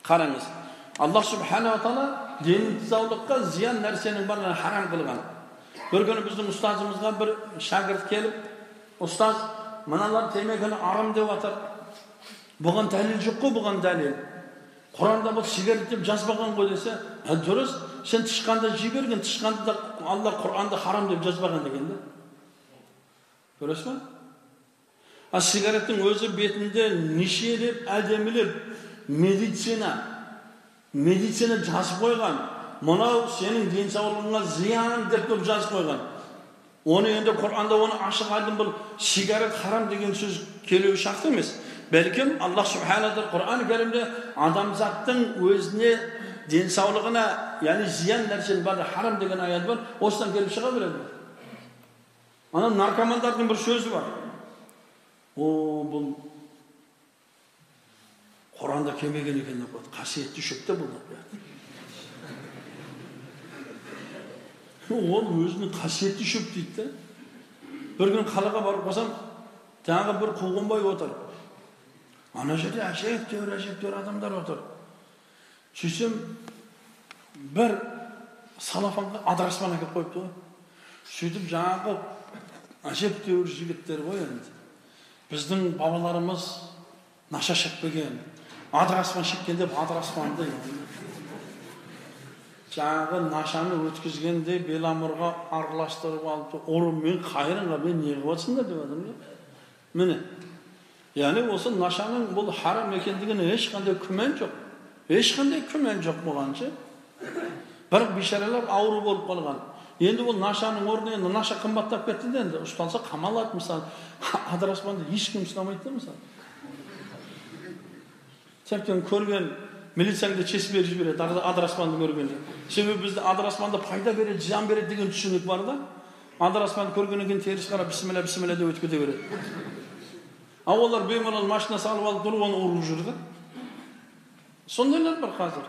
Қараңыз, Аллах субханала тағала денсаулыққа зиян нәрсенің барлығын харам қылған. Бір күні біздің ұстазымызға бір шәкірт келіп, ұстаз, мыналар темекіні арам деп жатыр. Бұған дәлел жоқ қой, бұған дәлел. Құранда бұл сигарет деп жазбаған ғой десе, дұрыс, сен тышқанды жей берген, тышқанды да Алла Құранда харам деп жазбаған деген да. Көресіз ба? А сигареттің өзі бетінде нешелеп әдемілеп медицина жазып қойған. Мынау сенің денсаулығыңа зиян деп тұрып жазып қойған. Оны енді Құранда оны ашық айдын бұл сигарет харам деген сөз келуі шарт емес. Бәлкім Аллах субхана тағала Құран кәрімде адамзаттың өзіне денсаулығына, яғни зиян нәрсенің бәрі харам деген аят бар, осыдан келіп шыға береді. Ана наркомандардың бір сөзі бар. О, бұл Құранда келмеген екен деп қояды. Қасиетті шөп те бұл деп қояды. Ол өзінің қасиетті шөп дейді де. Бір күн қалаға барып қалсам, тағы бір қуғынбай отыр. Ана жерде әжептәуір адамдар отыр. Сөйтсем, бір салафанға адыраспан әкеліп қойыпты ғой. Сөйтіп жаңағы әжептәуір жігіттер ғой енді. Біздің бабаларымыз наша шекпеген, адыраспан шеккен деп адыраспанды жаңағы нашаны өткізгенде беламұрға араластырып алып, ұрып мен қайран мен не қылып жатсыңдар деп жатырмын. Міне, яғни осы нашаның бұл харам екендігіне ешқандай күмән жоқ. Ешқандай күмән жоқ болғанша. Бірақ бейшаралар ауру болып қалған. Енді ол нашаның орнына енді наша қымбаттап кетті де, енді ұсталса қамалады мысалы. Адыраспанды ешкім ұстамайды да мысалы. Тіптен көрген милицияңды шешіп беріп жібереді адыраспанды көргенде. Себебі бізде адыраспанды пайда береді, зиян береді деген түсінік бар да. Адыраспанды көргеннен кейін теріс қарап бісміллә бісміллә деп өтіп кете береді. А олар беймалал машина салып алып тұрып оны ұрып жүрді. Сондайлар бар қазір.